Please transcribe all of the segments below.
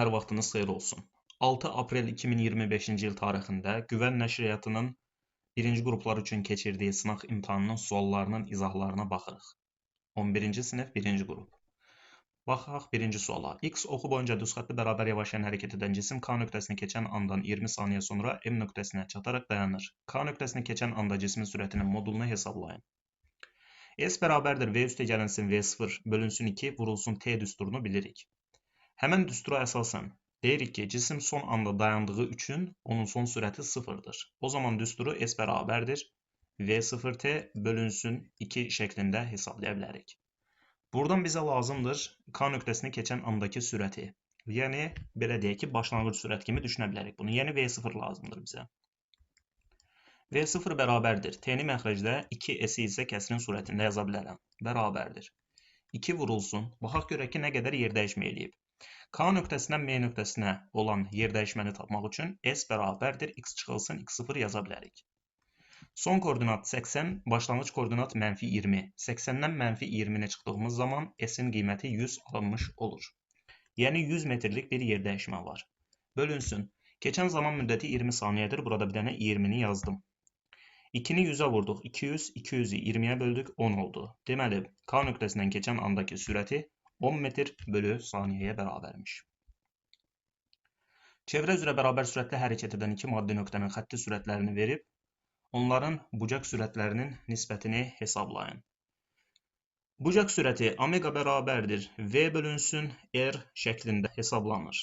Salam, hər vaxtınız xeyir olsun. 6 aprel 2025-ci il tarixində Güvən Nəşriyyatının birinci qruplar üçün keçirdiyi sınaq imtahanının suallarının izahlarına baxırıq. 11-ci sinif 1-ci qrup. Baxaq birinci suala. X oxu boyunca düz xətti bərabər yavaşlayan hərəkət edən cisim K nöqtəsini keçən andan 20 saniyə sonra M nöqtəsinə çataraq dayanır. K nöqtəsini keçən anda cismin sürətinin modulunu hesablayın. S bərabərdir V üstə gəlinsin V0 bölünsün 2 vurulsun T düsturunu bilirik. Həmən düstura əsasən deyirik ki, cisim son anda dayandığı üçün onun son sürəti 0-dır. O zaman düsturu S bərabərdir V0T bölünsün 2 şəklində hesablaya bilərik. Buradan bizə lazımdır K nöqtəsini keçən andakı sürəti. Yəni, belə deyək ki, başlanğıc sürət kimi düşünə bilərik bunu. Yəni, V0 lazımdır bizə. V0 bərabərdir. T-ni məxrəcdə 2S-i isə kəsrin surətində yaza bilərəm. Bərabərdir. 2 vurulsun. Baxaq görək ki, nə qədər yer dəyişmə eləyib. K nöqtəsindən M nöqtəsinə olan yer dəyişməni tapmaq üçün S bərabərdir. X çıxılsın, X0 yaza bilərik. Son koordinat 80, başlanğıc koordinat mənfi 20. 80-dən mənfi 20-ni çıxdığımız zaman S-in qiyməti 100 alınmış olur. Yəni 100 metrlik bir yer dəyişmə var. Bölünsün. Keçən zaman müddəti 20 saniyədir. Burada bir dənə 20-ni yazdım. 2-ni 100-ə vurduq. 200, 200-ü 20-yə böldük, 10 oldu. Deməli, K nöqtəsindən keçən andakı sürəti 10 metr bölü saniyəyə bərabərmiş. Çevrə üzrə bərabər sürətli hərəkət edən iki maddi nöqtənin xətti sürətlərini verib, onların bucaq sürətlərinin nisbətini hesablayın. Bucaq sürəti omega bərabərdir V bölünsün R şəklində hesablanır.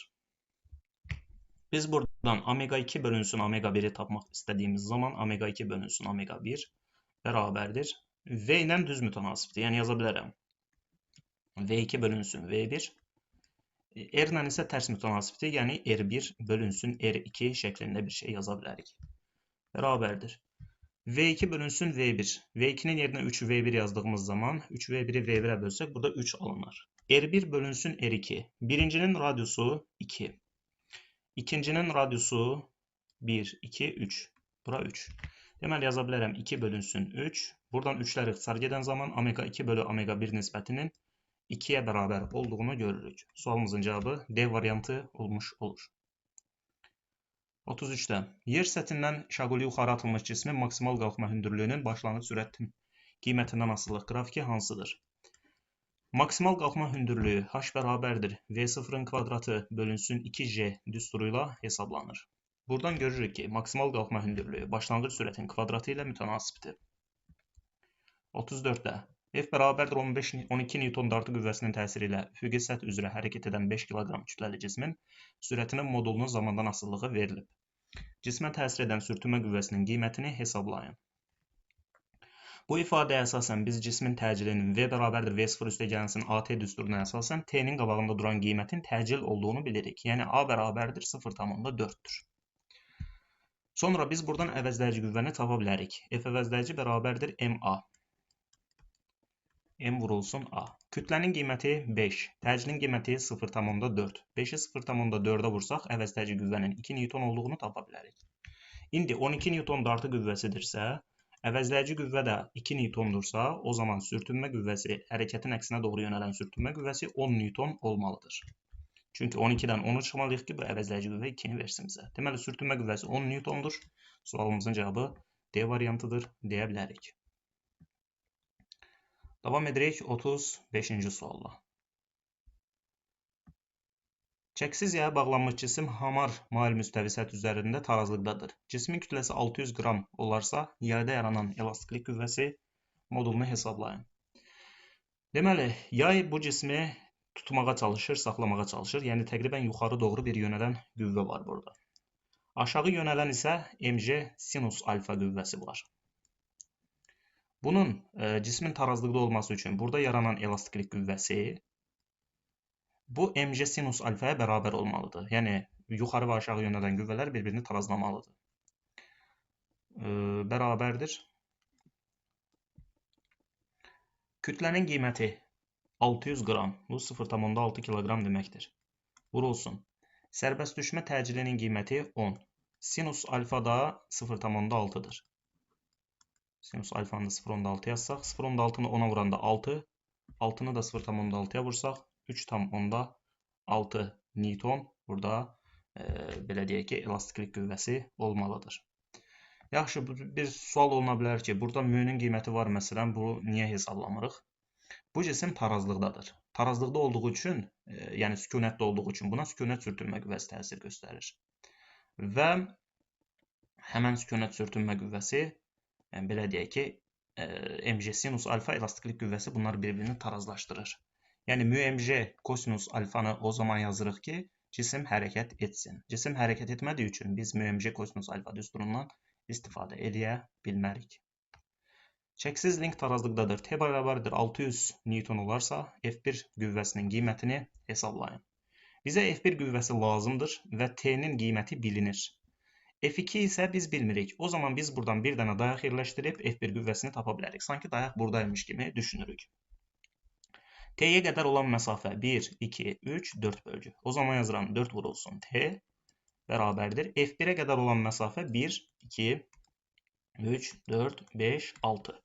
Biz buradan omega 2 bölünsün omega 1-i tapmaq istədiyimiz zaman omega 2 bölünsün omega 1 bərabərdir. V ilə düz mütənasibdir. Yəni yaza bilərəm. V2 bölünsün V1. R ilə isə tərs mütənasibdir. Yəni R1 bölünsün R2 şəklində bir şey yaza bilərik. Bərabərdir. V2 bölünsün V1. V2-nin yerinə 3V1 yazdığımız zaman 3V1-i V1-ə bölsək burada 3 alınır. R1 bölünsün R2. Birincinin radiusu 2. İkincinin radiusu 1, 2, 3. Bura 3. Deməli yaza bilərəm 2 bölünsün 3. Buradan 3-lər ixtisar gedən zaman omega 2 bölü omega 1 nisbətinin 2-yə bərabər olduğunu görürük. Sualımızın cavabı D variantı olmuş olur. 33-də yer səthindən şaquli yuxarı atılmış cismin maksimal qalxma hündürlüyünün başlanğıc sürətin qiymətindən asılılıq qrafiki hansıdır? Maksimal qalxma hündürlüyü h bərabərdir V0-ın kvadratı bölünsün 2J düsturu ilə hesablanır. Buradan görürük ki, maksimal qalxma hündürlüyü başlanğıc sürətin kvadratı ilə mütənasibdir. 34-də F bərabərdir 12 Newton dartı qüvvəsinin təsiri ilə üfüqi səth üzrə hərəkət edən 5 kq kütləli cismin sürətinin modulunun zamandan asılılığı verilib. Cismə təsir edən sürtünmə qüvvəsinin qiymətini hesablayın. Bu ifadəyə əsasən biz cismin təcilinin V bərabərdir V0 üstə gəlinsin AT düsturuna əsasən T-nin qabağında duran qiymətin təcil olduğunu bilirik. Yəni A bərabərdir 0,4-dür. Sonra biz buradan əvəzləyici qüvvəni tapa bilərik. F əvəzləyici bərabərdir MA. M vurulsun A. Kütlənin qiyməti 5, təcilin qiyməti 0,4. 5-i 0,4-ə vursaq, əvəzləyici qüvvənin 2 Newton olduğunu tapa bilərik. İndi 12 Newton dartı qüvvəsidirsə, əvəzləyici qüvvə də 2 Newtondursa, o zaman sürtünmə qüvvəsi, hərəkətin əksinə doğru yönələn sürtünmə qüvvəsi 10 Newton olmalıdır. Çünki 12-dən 10-u çıxmalıyıq ki, bu əvəzləyici qüvvə 2-ni versin bizə. Deməli, sürtünmə qüvvəsi 10 Newtondur. Sualımızın cavabı D variantıdır deyə bilərik. Davam edirik 35-ci sualla. Çəkisiz yaya bağlanmış cisim hamar mail müstəvi səth üzərində tarazlıqdadır. Cismin kütləsi 600 qram olarsa, yayda yaranan elastiklik qüvvəsi modulunu hesablayın. Deməli, yay bu cismi tutmağa çalışır, saxlamağa çalışır. Yəni, təqribən yuxarı doğru bir yönələn qüvvə var burada. Aşağı yönələn isə mg sinus alfa qüvvəsi var. Bunun cismin tarazlıqda olması üçün burada yaranan elastiklik qüvvəsi bu mg sinus alfaya bərabər olmalıdır. Yəni, yuxarı və aşağı yönələn qüvvələr bir-birini tarazlamalıdır. Bərabərdir. Kütlənin qiyməti 600 qram. Bu 0,6 kiloqram deməkdir. Vurulsun. Sərbəst düşmə təcilinin qiyməti 10. Sinus alfa da 0,6-dır. Sinus alfanı da 0,6 yazsaq, 0,6-nı 10-a vuranda 6, 6-nı da 0,6-ya vursaq, 3,6 Newton Burada belə deyək ki, elastiklik qüvvəsi olmalıdır. Yaxşı, bir sual oluna bilər ki, burada mü-nün qiyməti var məsələn, bunu niyə hesablamırıq? Bu cisim tarazlıqdadır. Tarazlıqda olduğu üçün, yəni sükunətdə olduğu üçün buna sükunət sürtünmə qüvvəsi təsir göstərir. Və həmən sükunət sürtünmə qüvvəsi, yəni belə deyək ki, mg sinus alfa elastiklik qüvvəsi bunlar bir-birini tarazlaşdırır. Yəni mg kosinus alfanı o zaman yazırıq ki, cisim hərəkət etsin. Cisim hərəkət etmədiyi üçün biz mg kosinus alfa düsturundan istifadə eləyə bilmərik. Çəksiz link tarazlıqdadır. T bərabərdir 600 Newton olarsa, F1 qüvvəsinin qiymətini hesablayın. Bizə F1 qüvvəsi lazımdır və T-nin qiyməti bilinir. F2 isə biz bilmirik. O zaman biz buradan bir dənə dayaq yerləşdirib F1 qüvvəsini tapa bilərik. Sanki dayaq buradaymış kimi düşünürük. T-yə qədər olan məsafə 1, 2, 3, 4 bölgü. O zaman yazıram 4 vurulsun T bərabərdir. F1-ə qədər olan məsafə 1, 2, 3, 4, 5, 6.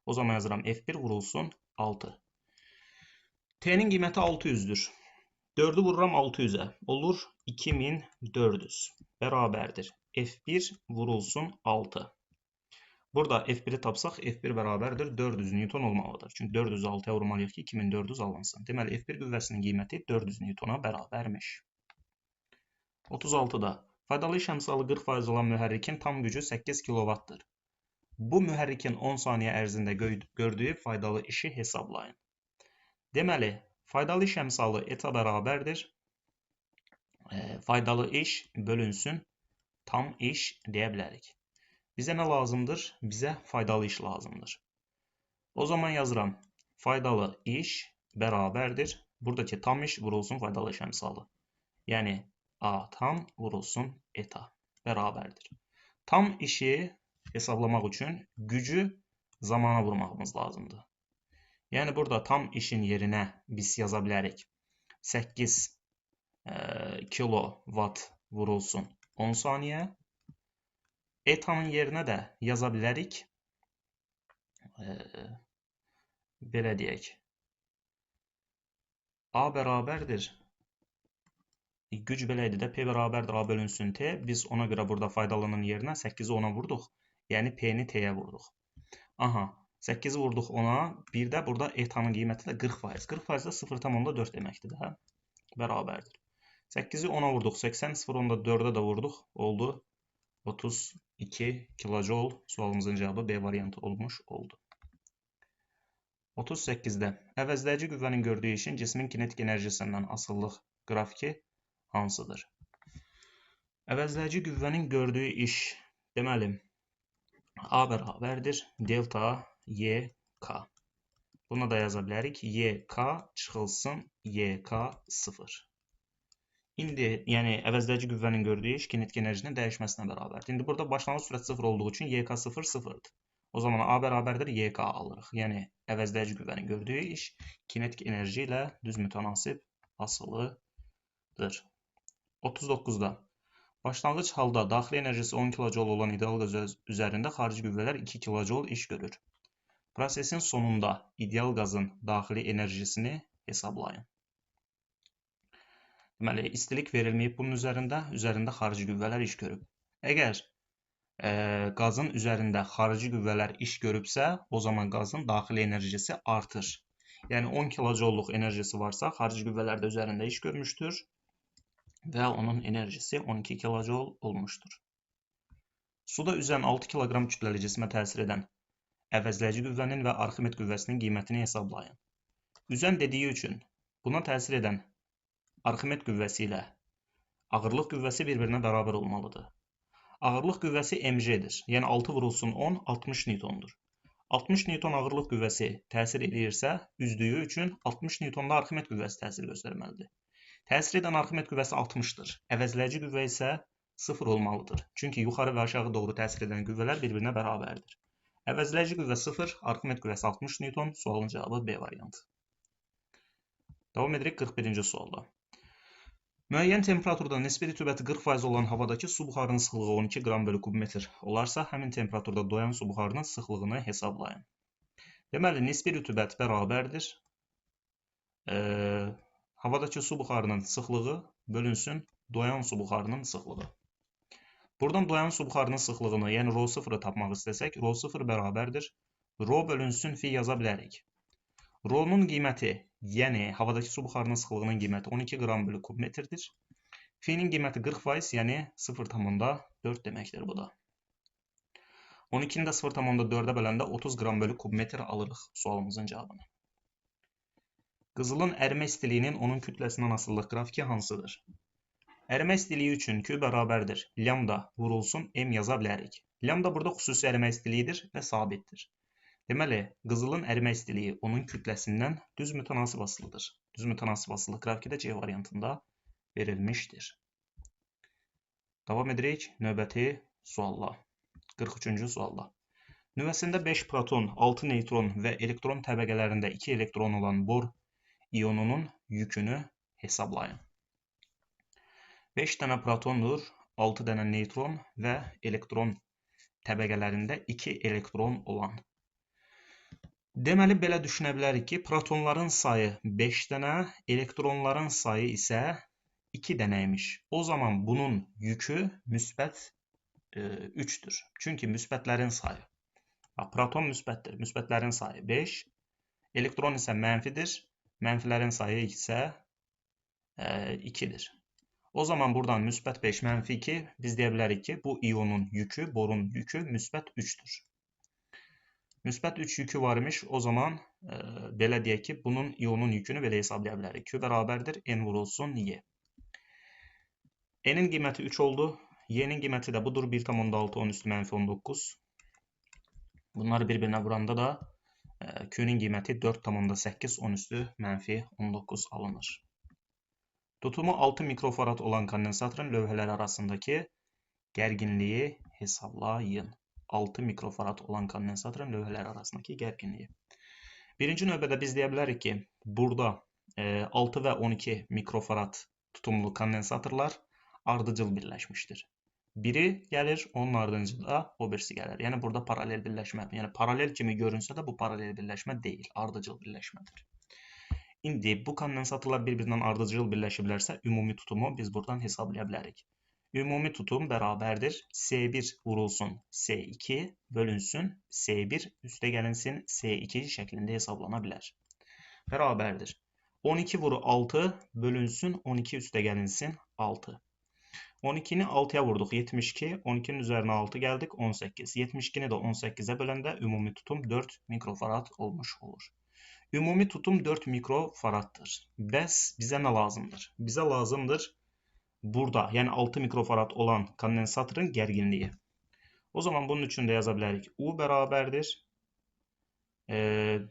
O zaman yazıram F1 vurulsun 6. T-nin qiyməti 600-dür. 4-ü vururam 600-ə. Olur 2400 bərabərdir. F1 vurulsun 6. Burada F1-i tapsaq F1 bərabərdir 400 Newton olmalıdır. Çünki 406-ya vurmalıyıq ki 2400 alınsın. Deməli F1 qüvvəsinin qiyməti 400 Newtona bərabərmiş. 36-da faydalı iş əmsalı 40% olan mühərrikin tam gücü 8 kWdır. Bu mühərrikin 10 saniyə ərzində gördüyü faydalı işi hesablayın. Deməli, faydalı iş əmsalı eta bərabərdir. Faydalı iş bölünsün tam iş deyə bilərik. Bizə nə lazımdır? Bizə faydalı iş lazımdır. O zaman yazıram. Faydalı iş bərabərdir. Buradakı tam iş vurulsun faydalı iş əmsalı. Yəni A tam vurulsun eta bərabərdir. Tam işi hesablamaq üçün gücü zamana vurmağımız lazımdır. Yəni burada tam işin yerinə biz yaza bilərik. 8 kilovat vurulsun 10 saniyə. Etanın yerinə də yaza bilərik. Belə deyək. A bərabərdir. Güc belə idi də P bərabərdir A bölünsün T. Biz ona görə burada faydalının yerinə 8-i 10-a vurduq. Yəni P-ni T-yə vurduq. Aha, 8-i vurduq 10-a. Bir də burada etanın qiyməti də 40%. 40% də 0,4 deməkdir də. Bərabərdir. 8-i 10-a vurduq 80, 0,4-ə də vurduq. Oldu 32 kilojoule. Sualımızın cavabı B variantı olmuş oldu. 38-də əvəzləyici qüvvənin gördüyü işin cismin kinetik enerjisindən asılılıq qrafiki hansıdır? Əvəzləyici qüvvənin gördüyü iş, deməli, A bərabərdir delta Y K. Buna da yaza bilərik. Y K çıxılsın Y K 0. İndi, yəni əvəzləyici qüvvənin gördüyü iş kinetik enerjinin dəyişməsinə bərabərdir. İndi burada başlanğıc sürət 0 olduğu üçün Y K 0 0-dır. O zaman A bərabərdir Y K alırıq. Yəni əvəzləyici qüvvənin gördüyü iş kinetik enerji ilə düz mütənasib asılıdır. 39-da başlanğıc halda daxili enerjisi 10 kJ olan ideal qaz üzərində xarici qüvvələr 2 kJ iş görür. Prosesin sonunda ideal qazın daxili enerjisini hesablayın. Deməli, istilik verilməyib bunun üzərində, üzərində xarici qüvvələr iş görüb. Əgər qazın üzərində xarici qüvvələr iş görübsə, o zaman qazın daxili enerjisi artır. Yəni 10 kJ-luq enerjisi varsa, xarici qüvvələr də üzərində iş görmüşdür və onun enerjisi 12 kJ olmuşdur. Suda üzən 6 kg kütləli cismə təsir edən əvəzləyici qüvvənin və Arximed qüvvəsinin qiymətini hesablayın. Üzən dediyi üçün buna təsir edən Arximed qüvvəsi ilə ağırlıq qüvvəsi bir-birinə bərabər olmalıdır. Ağırlıq qüvvəsi mg-dir. Yəni 6 vurulsun 10, 60 Newtondur. 60 Newton ağırlıq qüvvəsi təsir eləyirsə, üzdüyü üçün 60 Newtonda Arximed qüvvəsi təsir göstərməlidir. Təsir edən Arximed qüvvəsi 60-dır. Əvəzləyici qüvvə isə 0 olmalıdır. Çünki yuxarı və aşağı doğru təsir edən qüvvələr bir-birinə bərabərdir. Əvəzləyici qüvvə 0, Arximed qüvvəsi 60 Newton. Sualın cavabı B variantı. Davam edirik 41-ci sualda. Müəyyən temperaturda nisbi rütubəti 40% olan havadakı su buxarının sıxlığı 12 qram bölü kubmetr olarsa, həmin temperaturda doyan su buxarının sıxlığını hesablayın. Deməli, nisbi rütubət bərabərdir. Havadakı su buxarının sıxlığı bölünsün Doyan su buxarının sıxlığı. Buradan doyan su buxarının sıxlığını, yəni rho0-ı tapmaq istəsək, rho0 bərabərdir. Rho bölünsün fi yaza bilərik. Rho-nun qiyməti, yəni havadakı su buxarının sıxlığının qiyməti 12 qram bölü kub metrdir. Fi-nin qiyməti 40%, yəni 0,4 deməkdir bu da. 12-ni də 0,4-ə böləndə 30 qram bölü kub metr alırıq sualımızın cavabını. Qızılın ərimə istiliyinin onun kütləsindən asılılıq qrafiki hansıdır? Ərimə istiliyi üçün Q bərabərdir. Lambda vurulsun M yaza bilərik. Lambda burada xüsusi ərimə istiliyidir və sabitdir. Deməli, qızılın ərimə istiliyi onun kütləsindən düz mütənasib asılıdır. Düz mütənasib asılılıq qrafiki də C variantında verilmişdir. Davam edirik növbəti sualla. 43-cü sualla. Nüvəsində 5 proton, 6 neytron və elektron təbəqələrində 2 elektron olan bor ionunun yükünü hesablayın. 5 dənə protondur, 6 dənə neytron və elektron təbəqələrində 2 elektron olan. Deməli, belə düşünə bilərik ki, protonların sayı 5 dənə, elektronların sayı isə 2 dənə imiş. O zaman bunun yükü müsbət 3-dür. Çünki müsbətlərin sayı. Bax, proton müsbətdir. Müsbətlərin sayı 5. Elektron isə mənfidir. Mənfilərin sayı isə 2-dir. O zaman buradan müsbət 5, mənfi 2, biz deyə bilərik ki, bu ionun yükü, borun yükü müsbət 3-dür. Müsbət 3 yükü var imiş, o zaman belə deyək ki, bunun ionun yükünü belə hesablaya bilərik. Q bərabərdir, N vurulsun Y. N'in qiyməti 3 oldu. Y'nin qiyməti də budur, 1,6 10 üstü mənfi 19. Bunları bir-birinə vuranda da Q-nin qiyməti 4,8 10 üstü mənfi 19 alınır. Tutumu 6 mikrofarad olan kondensatorun lövhələri arasındakı gərginliyi hesablayın. 6 mikrofarad olan kondensatorun lövhələri arasındakı gərginliyi. Birinci növbədə biz deyə bilərik ki, burada 6 və 12 mikrofarad tutumlu kondensatorlar ardıcıl birləşmişdir. Biri gəlir, onun ardınca da o birisi gəlir. Yəni burada paralel birləşmə, yəni paralel kimi görünsə də bu paralel birləşmə deyil, ardıcıl birləşmədir. İndi bu kondensatorlar bir-birindən ardıcıl birləşiblərsə, ümumi tutumu biz buradan hesablaya bilərik. Ümumi tutum bərabərdir. S1 vurulsun S2 bölünsün S1 üstə gəlinsin S2 şəklində hesablana bilər. Bərabərdir. 12 vuru 6 bölünsün 12 üstə gəlinsin 6. 12-ni 6-ya vurduq 72, 12-nin üzərinə 6 gəldik 18. 72-ni də 18-ə böləndə ümumi tutum 4 mikrofarad olmuş olur. Ümumi tutum 4 mikrofaraddır. Bəs bizə nə lazımdır? Bizə lazımdır burada, yəni 6 mikrofarad olan kondensatorun gərginliyi. O zaman bunun üçün də yaza bilərik. U bərabərdir.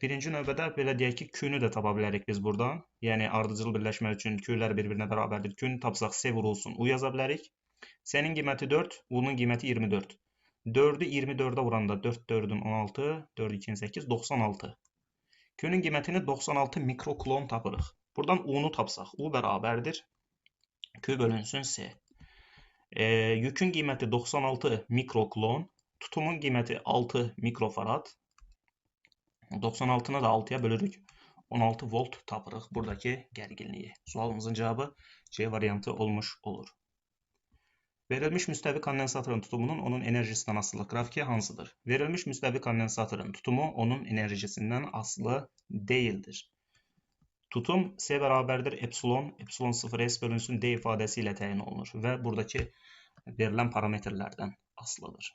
Birinci növbədə belə deyək ki, Q-nü də tapa bilərik biz buradan. Yəni ardıcıl birləşmə üçün Q-lər bir-birinə bərabərdir. Q-nü tapsaq S vurulsun, U yaza bilərik. S-nin qiyməti 4, U-nun qiyməti 24. 4-ü 24-ə vuranda 4, 4-ün 16, 4, 2-nin 8, 96. Q-nün qiymətini 96 mikrokulon tapırıq. Buradan U-nu tapsaq, U bərabərdir. Q bölünsün S. Yükün qiyməti 96 mikrokulon, tutumun qiyməti 6 mikrofarad. 96-nı da 6-ya bölürük. 16 volt tapırıq buradakı gərginliyi. Sualımızın cavabı C variantı olmuş olur. Verilmiş müstəvi kondensatorun tutumunun onun enerjisindən asılılıq qrafiki hansıdır? Verilmiş müstəvi kondensatorun tutumu onun enerjisindən asılı deyildir. Tutum S bərabərdir epsilon, epsilon 0 S bölünsün D ifadəsi ilə təyin olunur və buradakı verilən parametrlərdən asılıdır.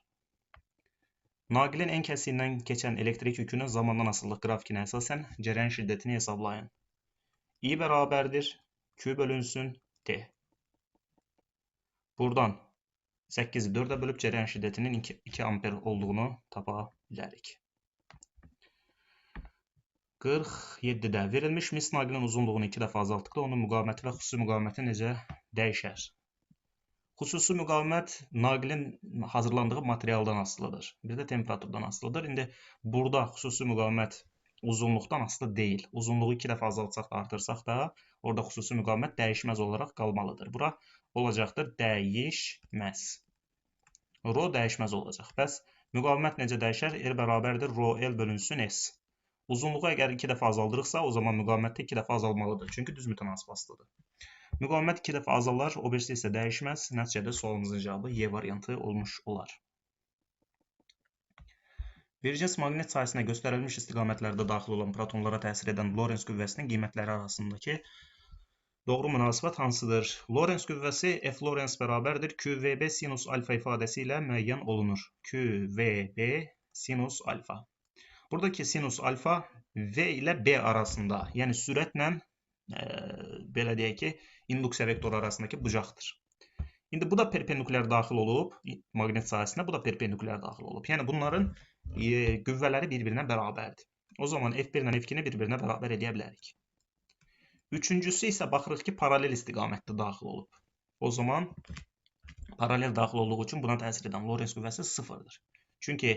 Naqilin en kəsiyindən keçən elektrik yükünün zamandan asılılıq qrafikinə əsasən cərəyan şiddətini hesablayın. I bərabərdir Q bölünsün T. Buradan 8-i 4-ə bölüb cərəyan şiddətinin 2 amper olduğunu tapa bilərik. 47-də verilmiş mis naqilin uzunluğunu 2 dəfə azaltdıqda onun müqaviməti və xüsusi müqaviməti necə dəyişər? Xüsusi müqavimət naqilin hazırlandığı materialdan asılıdır. Bir də temperaturdan asılıdır. İndi burada xüsusi müqavimət uzunluqdan asılı deyil. Uzunluğu 2 dəfə azaltsaq da artırsaq da orada xüsusi müqavimət dəyişməz olaraq qalmalıdır. Bura olacaqdır dəyişməz. Ro dəyişməz olacaq. Bəs müqavimət necə dəyişər? R bərabərdir Ro L bölünsün S. Uzunluğu əgər 2 dəfə azaldırıqsa, o zaman müqavimət də 2 dəfə azalmalıdır. Çünki düz mütənasib asılıdır. Müqavimət 2 dəfə azalar, o birisi isə dəyişməz. Nəticədə sualımızın cavabı Y variantı olmuş olar. Bir cins maqnit sahəsinə göstərilmiş istiqamətlərdə daxil olan protonlara təsir edən Lorentz qüvvəsinin qiymətləri arasındakı doğru münasibət hansıdır? Lorentz qüvvəsi F Lorentz bərabərdir QVB sinus alfa ifadəsi ilə müəyyən olunur. QVB sinus alfa. Buradakı sinus alfa V ilə B arasında, yəni sürətlə belə deyək ki, induksiya vektoru arasındakı bucaqdır. İndi bu da perpendikulyar daxil olub, maqnit sahəsinə bu da perpendikulyar daxil olub. Yəni bunların qüvvələri bir-birinə bərabərdir. O zaman F1 ilə F2-ni bir-birinə bərabər eləyə bilərik. Üçüncüsü isə baxırıq ki, paralel istiqamətdə daxil olub. O zaman paralel daxil olduğu üçün buna təsir edən Lorentz qüvvəsi sıfırdır. Çünki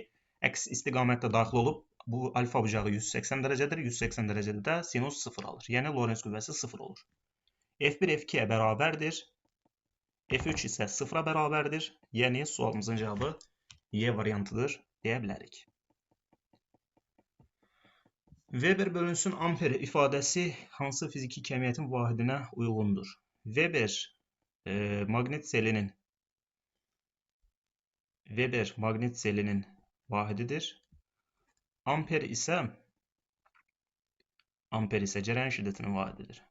əks istiqamətdə daxil olub, bu alfa bucağı 180 dərəcədir. 180 dərəcədə də sinus 0 alır. Yəni Lorentz qüvvəsi 0 olur. F1 F2-yə bərabərdir. F3 isə 0-a bərabərdir. Yəni sualımızın cavabı Y variantıdır deyə bilərik. Weber bölünsün amper ifadəsi hansı fiziki kəmiyyətin vahidinə uyğundur? Weber maqnit selinin Weber maqnit selinin vahididir. Amper isə cərəyan şiddətinin vahididir.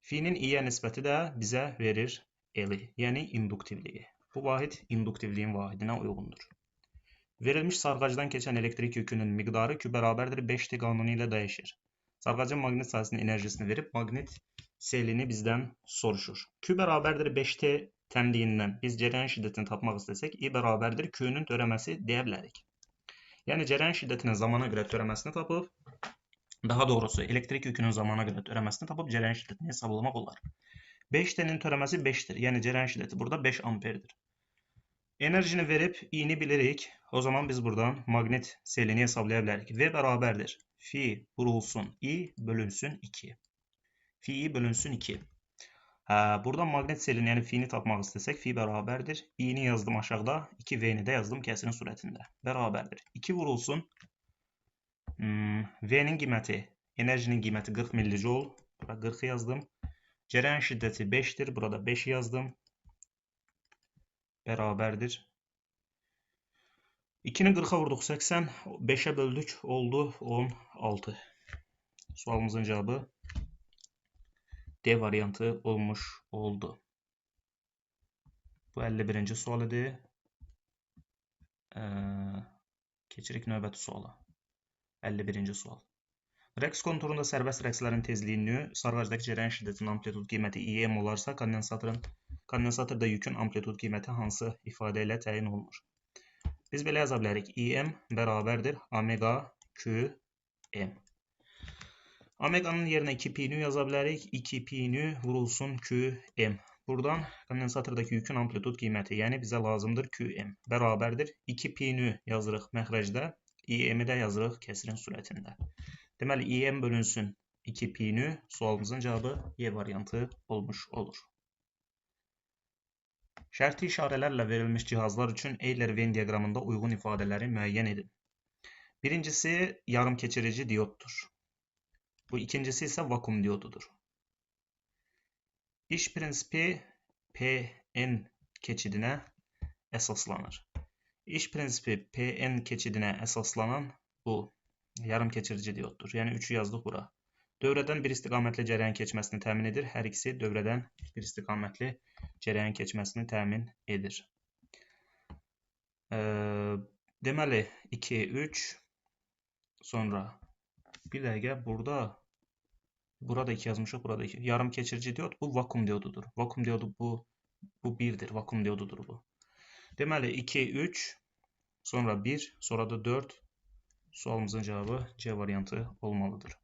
Fi'nin i'yə nisbəti də bizə verir L-i, yəni induktivliyi. Bu vahid induktivliyin vahidinə uyğundur. Verilmiş sarğacdan keçən elektrik yükünün miqdarı Q bərabərdir 5T qanunu ilə dəyişir. Sarğacın maqnit sahəsinin enerjisini verib maqnit selini bizdən soruşur. Q bərabərdir 5T tənliyindən biz cərəyan şiddətini tapmaq istəsək, I bərabərdir Q-nün törəməsi deyə bilərik. Yəni cərəyan şiddətinin zamana görə törəməsini tapıb, daha doğrusu elektrik yükünün zamana görə törəməsini tapıb cərəyan şiddətini hesablamaq olar. 5T-nin törəməsi 5-dir. Yəni cərəyan şiddəti burada 5 amperdir. Enerjini verib I-ni bilirik. O zaman biz buradan maqnit selini hesablaya bilərik. V bərabərdir. Fi vurulsun I bölünsün 2. Fi I bölünsün 2. Buradan maqnit selini, yəni fi-ni tapmaq istəsək, fi bərabərdir. I-ni yazdım aşağıda, 2V-ni də yazdım kəsirin surətində. Bərabərdir. 2 vurulsun. V-nin qiyməti, enerjinin qiyməti 40 millijoule. Bura 40-ı yazdım. Cərəyan şiddəti 5-dir. Burada 5-i yazdım. Bərabərdir. 2-ni 40-a vurduq 80, 5-ə böldük, oldu 16. Sualımızın cavabı D variantı olmuş oldu. Bu 51-ci sual idi. Keçirik növbəti suala. 51-ci sual. Rəqs konturunda sərbəst rəqslərin tezliyi nü, sarğacdakı cərəyan şiddətinin amplitud qiyməti IM olarsa, kondensatorda yükün amplitud qiyməti hansı ifadə ilə təyin olunur? Biz belə yaza bilərik. IM bərabərdir omega Q M. Omeganın yerinə 2pi nü yaza bilərik. 2pi nü vurulsun Q M. Buradan kondensatordakı yükün amplitud qiyməti, yəni bizə lazımdır QM bərabərdir 2pi nü yazırıq məxrəcdə, IM-i də yazırıq kəsirin sürətində. Deməli, IM bölünsün 2pi nü, sualımızın cavabı Y variantı olmuş olur. Şərti işarələrlə verilmiş cihazlar üçün Euler-Venn diaqramında uyğun ifadələri müəyyən edin. Birincisi yarım keçirici dioddur. Bu ikincisi isə vakuum diodudur. İş prinsipi PN keçidinə əsaslanır. İş prinsipi PN keçidinə əsaslanan bu yarım keçirici dioddur. Yəni 3-ü yazdıq bura. Dövrədən bir istiqamətli cərəyan keçməsini təmin edir. Hər ikisi dövrədən bir istiqamətli cərəyan keçməsini təmin edir. Deməli, 2, 3, sonra bir dəqiqə burada 2 yazmışıq, burada 2. Yarım keçirici diod bu vakuum diodudur. Vakuum diodu bu 1-dir, vakuum diodudur bu. Deməli, 2, 3, sonra 1, sonra da 4. Sualımızın cavabı C variantı olmalıdır.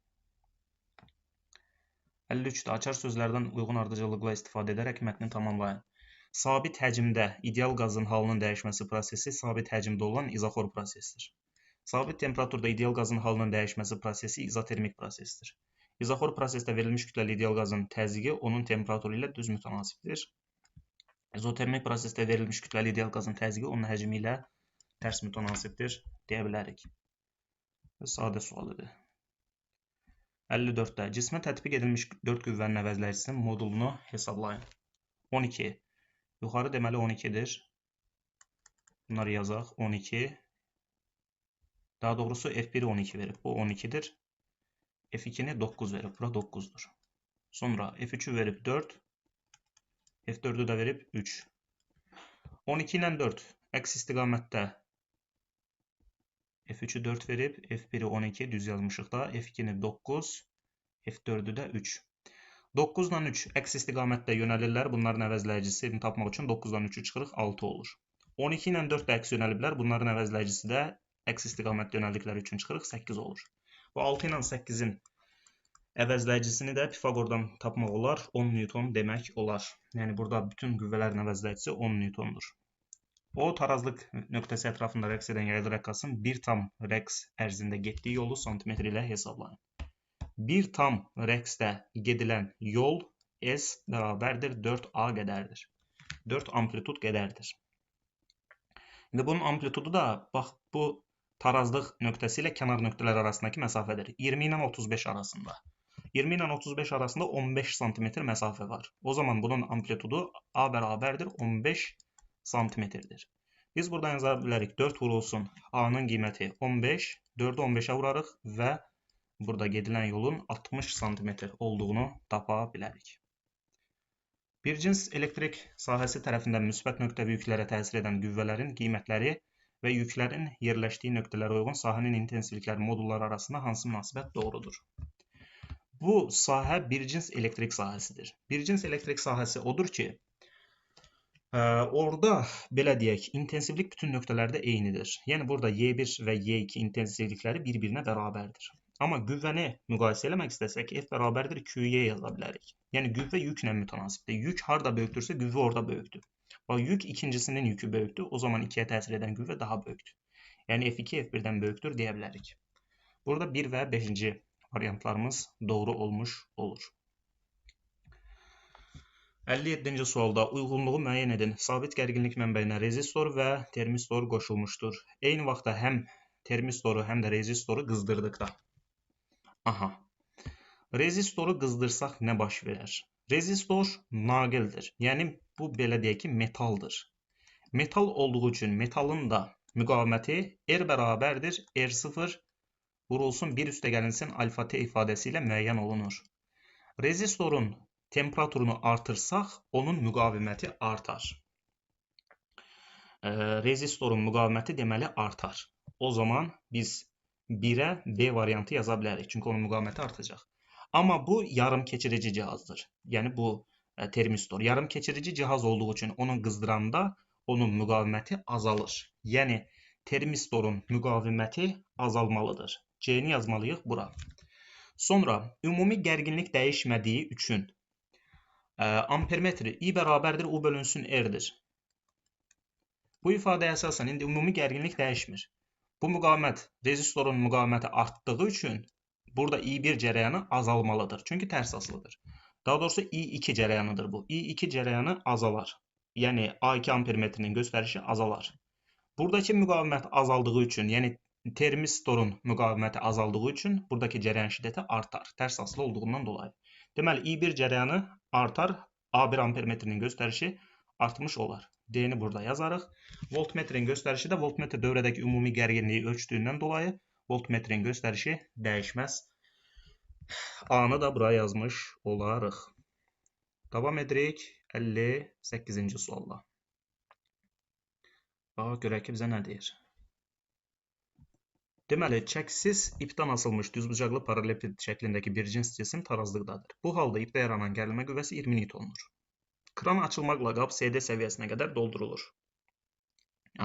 53-də açar sözlərdən uyğun ardıcıllıqla istifadə edərək mətni tamamlayın. Sabit həcmdə ideal qazın halının dəyişməsi prosesi sabit həcmdə olan izoxor prosesidir. Sabit temperaturda ideal qazın halının dəyişməsi prosesi izotermik prosesdir. İzoxor prosesdə verilmiş kütləli ideal qazın təzyiqi onun temperaturu ilə düz mütənasibdir. İzotermik prosesdə verilmiş kütləli ideal qazın təzyiqi onun həcmi ilə tərs mütənasibdir deyə bilərik. Sadə sual idi. 54-də cismə tətbiq edilmiş 4 qüvvənin əvəzləyicisinin modulunu hesablayın. 12. Yuxarı deməli 12-dir. Bunları yazaq. 12. Daha doğrusu F1-i 12 verib. Bu 12-dir. F2-ni 9 verib. Bura 9-dur. Sonra F3-ü verib 4. F4-ü də verib 3. 12 ilə 4 əks istiqamətdə F3-ü 4 verib, F1-i 12 düz yazmışıq da, F2-ni 9, F4-ü də 3. 9 ilə 3 əks istiqamətdə yönəlirlər. Bunların əvəzləyicisini tapmaq üçün 9-dan 3-ü çıxırıq, 6 olur. 12 ilə 4 də əks yönəliblər. Bunların əvəzləyicisi də əks istiqamətdə yönəldikləri üçün çıxırıq, 8 olur. Bu 6 ilə 8-in əvəzləyicisini də Pifaqordan tapmaq olar, 10 Newton demək olar. Yəni burada bütün qüvvələrin əvəzləyicisi 10 Newtondur. O, tarazlıq nöqtəsi ətrafında rəqs edən yaylı rəqqasın bir tam rəqs ərzində getdiyi yolu santimetr ilə hesablayın. Bir tam rəqsdə gedilən yol S bərabərdir 4A qədərdir. 4 amplitud qədərdir. İndi bunun amplitudu da bax bu tarazlıq nöqtəsi ilə kənar nöqtələr arasındakı məsafədir. 20 ilə 35 arasında. 20 ilə 35 arasında 15 sm məsafə var. O zaman bunun amplitudu A bərabərdir 15 santimetrdir. Biz buradan yaza bilərik 4 vurulsun A-nın qiyməti 15, 4-ü 15-ə vurarıq və burada gedilən yolun 60 sm olduğunu tapa bilərik. Bir cins elektrik sahəsi tərəfindən müsbət nöqtəvi yüklərə təsir edən qüvvələrin qiymətləri və yüklərin yerləşdiyi nöqtələrə uyğun sahənin intensivlikləri modulları arasında hansı münasibət doğrudur? Bu sahə bir cins elektrik sahəsidir. Bir cins elektrik sahəsi odur ki, orada belə deyək, intensivlik bütün nöqtələrdə eynidir. Yəni burada Y1 və Y2 intensivlikləri bir-birinə bərabərdir. Amma qüvvəni müqayisə eləmək istəsək, F bərabərdir QY yaza bilərik. Yəni qüvvə yüklə mütənasibdir. Yük harda böyükdürsə, qüvvə orada böyükdür. Bax, yük ikincisinin yükü böyükdür. O zaman 2-yə təsir edən qüvvə daha böyükdür. Yəni F2 F1-dən böyükdür deyə bilərik. Burada 1 və 5-ci variantlarımız doğru olmuş olur. 57-ci sualda uyğunluğu müəyyən edin. Sabit gərginlik mənbəyinə rezistor və termistor qoşulmuşdur. Eyni vaxtda həm termistoru, həm də rezistoru qızdırdıqda. Aha. Rezistoru qızdırsaq nə baş verər? Rezistor naqildir. Yəni bu belə deyək ki, metaldır. Metal olduğu üçün metalın da müqaviməti R bərabərdir R0 vurulsun 1 üstə gəlinsin alfa T ifadəsi ilə müəyyən olunur. Rezistorun temperaturunu artırsaq, onun müqaviməti artar. Rezistorun müqaviməti deməli artar. O zaman biz 1-ə B variantı yaza bilərik. Çünki onun müqaviməti artacaq. Amma bu yarım keçirici cihazdır. Yəni bu termistor. Yarım keçirici cihaz olduğu üçün onun qızdıranda onun müqaviməti azalır. Yəni termistorun müqaviməti azalmalıdır. C-ni yazmalıyıq bura. Sonra ümumi gərginlik dəyişmədiyi üçün ampermetri I bərabərdir U bölünsün R-dir. Bu ifadəyə əsasən indi ümumi gərginlik dəyişmir. Bu müqavimət, rezistorun müqaviməti artdığı üçün burada I1 cərəyanı azalmalıdır. Çünki tərs asılıdır. Daha doğrusu I2 cərəyanıdır bu. I2 cərəyanı azalar. Yəni A2 ampermetrinin göstərişi azalar. Buradakı müqavimət azaldığı üçün, yəni termistorun müqaviməti azaldığı üçün buradakı cərəyan şiddəti artar. Tərs asılı olduğundan dolayı. Deməli I1 cərəyanı artar, A1 ampermetrinin göstərişi artmış olar. D-ni burada yazarıq. Voltmetrin göstərişi də voltmetr dövrədəki ümumi gərginliyi ölçdüyündən dolayı voltmetrin göstərişi dəyişməz. A-nı da bura yazmış olarıq. Davam edirik 58-ci sualla. Bax, görək ki, bizə nə deyir. Deməli, çəkisiz ipdən asılmış düzbucaqlı paralelipiped şəklindəki bir cins cisim tarazlıqdadır. Bu halda ipdə yaranan gərilmə qüvvəsi 20 Newtondur. Kran açılmaqla qab CD səviyyəsinə qədər doldurulur.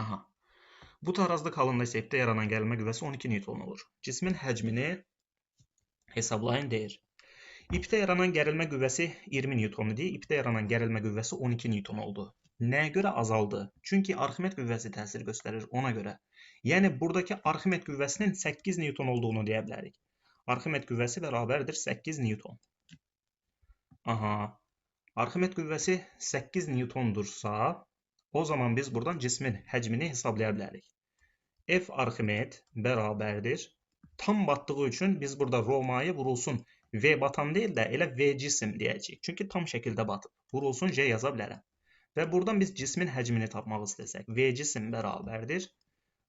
Aha. Bu tarazlıq halında isə ipdə yaranan gərilmə qüvvəsi 12 Newton olur. Cismin həcmini hesablayın deyir. İpdə yaranan gərilmə qüvvəsi 20 Newton idi. İpdə yaranan gərilmə qüvvəsi 12 Newton oldu. Nəyə görə azaldı? Çünki Arximed qüvvəsi təsir göstərir ona görə. Yəni buradakı Arximed qüvvəsinin 8 Newton olduğunu deyə bilərik. Arximed qüvvəsi bərabərdir 8 Newton. Aha. Arximed qüvvəsi 8 Newtondursa, o zaman biz buradan cismin həcmini hesablaya bilərik. F Arximed bərabərdir Tam batdığı üçün biz burada rho maye vurulsun V batan deyil də elə V cisim deyəcəyik. Çünki tam şəkildə batıb. Vurulsun J yaza bilərəm. Və buradan biz cismin həcmini tapmaq istəsək, V cisim bərabərdir.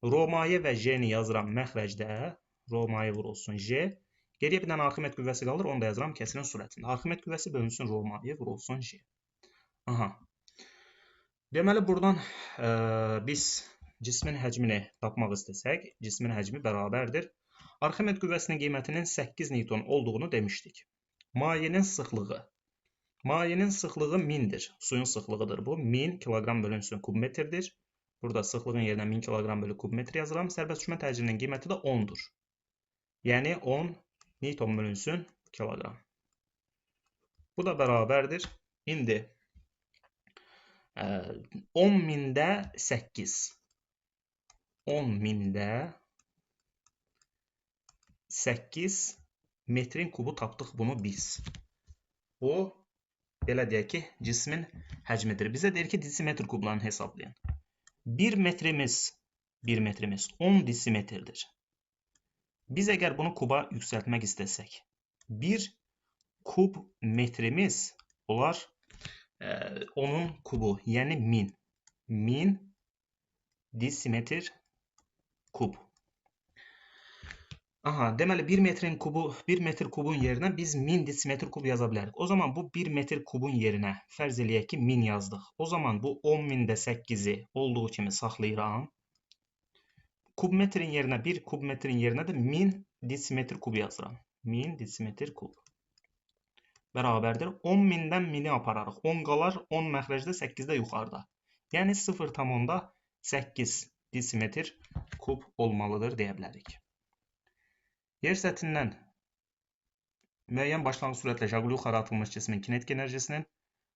Rho maye və J-ni yazıram məxrəcdə. Rho maye vurulsun J. Geriyə bir dənə Arximed qüvvəsi qalır, onu da yazıram kəsirin sürətində. Arximed qüvvəsi bölünsün rho maye vurulsun J. Aha. Deməli, buradan biz cismin həcmini tapmaq istəsək, cismin həcmi bərabərdir. Arximed qüvvəsinin qiymətinin 8 Newton olduğunu demişdik. Mayenin sıxlığı. Mayenin sıxlığı 1000-dir. Suyun sıxlığıdır bu. 1000 kiloqram bölünsün kubmetrdir. Burada sıxlığın yerinə 1000 kiloqram bölü kubmetr yazıram. Sərbəst düşmə təcilinin qiyməti də 10-dur. Yəni 10 Newton bölünsün kiloqram. Bu da bərabərdir. İndi 10.000-də 8. 10.000-də 8 metrin kubu tapdıq bunu biz. Bu, belə deyək ki, cismin həcmidir. Bizə deyir ki, desimetr kublarını hesablayın. 1 metrimiz 10 desimetrdir. Biz əgər bunu kuba yüksəltmək istəsək, 1 kub metrimiz olar onun kubu, yəni 1000. 1000 desimetr kub. Aha, deməli 1 metrin kubu, 1 metr kubun yerinə biz 1000 desimetr kub yaza bilərik. O zaman bu 1 metr kubun yerinə fərz eləyək ki 1000 yazdıq. O zaman bu 10.000-də 8-i olduğu kimi saxlayıram. Kubmetrin yerinə 1 kubmetrin yerinə də 1000 desimetr kub yazıram. 1000 desimetr kub bərabərdir. 10.000-dən 1000-i apararıq. 10 qalar, 10 məxrəcdə, 8-də yuxarıda. Yəni 0,8 desimetr kub olmalıdır deyə bilərik. Yer səthindən müəyyən başlanğıc sürətlə şaquli yuxarı atılmış cismin kinetik enerjisinin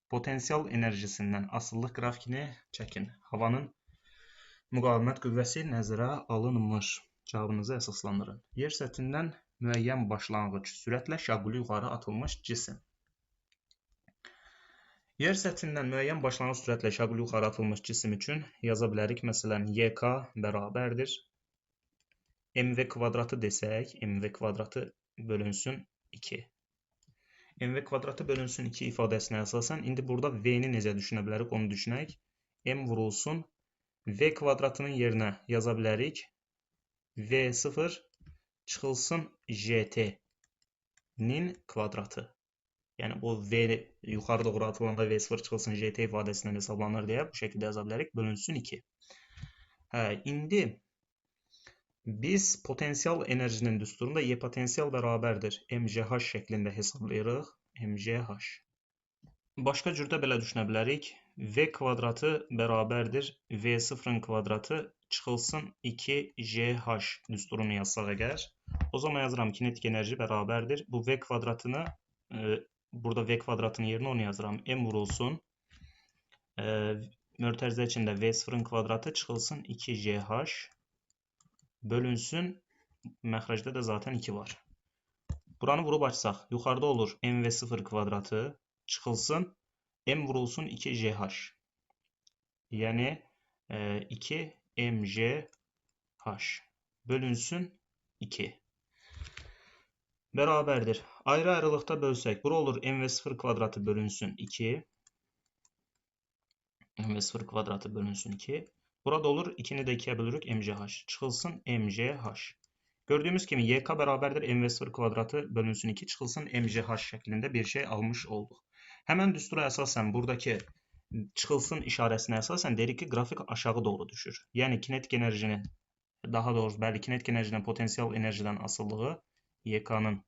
potensial enerjisindən asılılıq qrafikini çəkin. Havanın müqavimət qüvvəsi nəzərə alınmır. Cavabınızı əsaslandırın. Yer səthindən müəyyən başlanğıc sürətlə şaquli yuxarı atılmış cisim. Yer səthindən müəyyən başlanğıc sürətlə şaquli yuxarı atılmış cisim üçün yaza bilərik. Məsələn, YK bərabərdir. MV kvadratı desək, MV kvadratı bölünsün 2. MV kvadratı bölünsün 2 ifadəsinə əsasən, indi burada V-ni necə düşünə bilərik, onu düşünək. M vurulsun, V kvadratının yerinə yaza bilərik. V0 çıxılsın JT-nin kvadratı. Yəni, bu V yuxarı doğru atılanda V0 çıxılsın JT ifadəsindən hesablanır deyə bu şəkildə yaza bilərik. Bölünsün 2. Hə, indi biz potensial enerjinin düsturunda Y potensial bərabərdir MGH şəklində hesablayırıq. MGH. Başqa cürdə belə düşünə bilərik. V kvadratı bərabərdir V0-ın kvadratı çıxılsın 2GH düsturunu yazsaq əgər. O zaman yazıram kinetik enerji bərabərdir. Bu V kvadratını, burada V kvadratının yerinə onu yazıram. M vurulsun. Mötərizə içində V0-ın kvadratı çıxılsın 2GH. Bölünsün, məxrəcdə də zaten 2 var. Buranı vurub açsaq, yuxarıda olur MV0 kvadratı çıxılsın, M vurulsun 2GH. Yəni 2 MGH bölünsün 2. Bərabərdir. Ayrı-ayrılıqda bölsək, bura olur MV0 kvadratı bölünsün 2. MV0 kvadratı bölünsün 2. Burada olur 2-ni də 2-yə bölürük MGH. Çıxılsın MGH. Gördüyümüz kimi YK bərabərdir MV0 kvadratı bölünsün 2 çıxılsın MGH şəklində bir şey almış olduq. Həmən düstura əsasən buradakı çıxılsın işarəsinə əsasən deyirik ki, qrafik aşağı doğru düşür. Yəni kinetik enerjinin, daha doğrusu bəli, kinetik enerjinin potensial enerjidən asılılığı YK-nın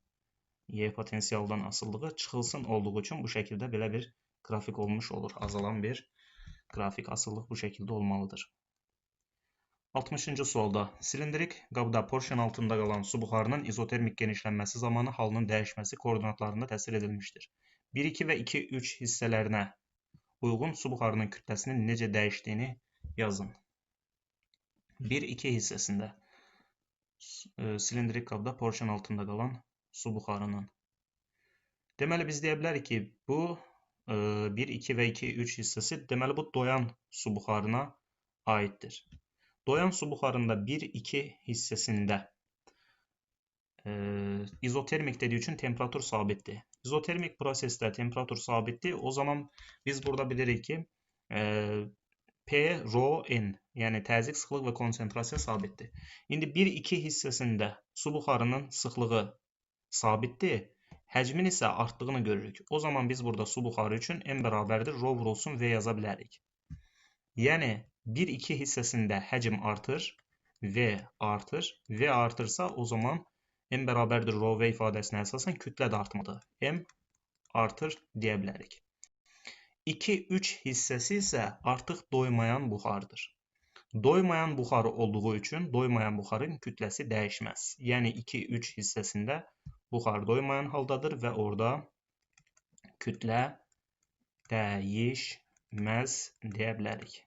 Y potensialdan asılılığı çıxılsın olduğu üçün bu şəkildə belə bir qrafik olmuş olur. Azalan bir qrafik asıllıq bu şəkildə olmalıdır. 60-cı sualda silindirik qabda porşen altında qalan su buxarının izotermik genişlənməsi zamanı halının dəyişməsi koordinatlarında təsir edilmişdir. 1, 2 və 2, 3 hissələrinə uyğun su buxarının kütləsinin necə dəyişdiyini yazın. 1, 2 hissəsində silindirik qabda porşen altında qalan su buxarının. Deməli, biz deyə bilərik ki, bu 1, 2 və 2, 3 hissəsi, deməli, bu doyan su buxarına aiddir. Doyan su buxarında 1, 2 hissəsində İzotermik dediyi üçün temperatur sabitdir. İzotermik prosesdə temperatur sabitdir. O zaman biz burada bilirik ki, P, rho, N, yəni təzyiq, sıxlıq və konsentrasiya sabitdir. İndi 1-2 hissəsində su buxarının sıxlığı sabitdir, həcmin isə artdığını görürük. O zaman biz burada su buxarı üçün M bərabərdir, rho vurulsun V yaza bilərik. Yəni 1-2 hissəsində həcm artır, V artır. V artırsa o zaman M bərabərdir rho V ifadəsinə əsasən kütlə də artmalıdır. M artır deyə bilərik. 2-3 hissəsi isə artıq doymayan buxardır. Doymayan buxar olduğu üçün doymayan buxarın kütləsi dəyişməz. Yəni 2-3 hissəsində buxar doymayan haldadır və orada kütlə dəyişməz deyə bilərik.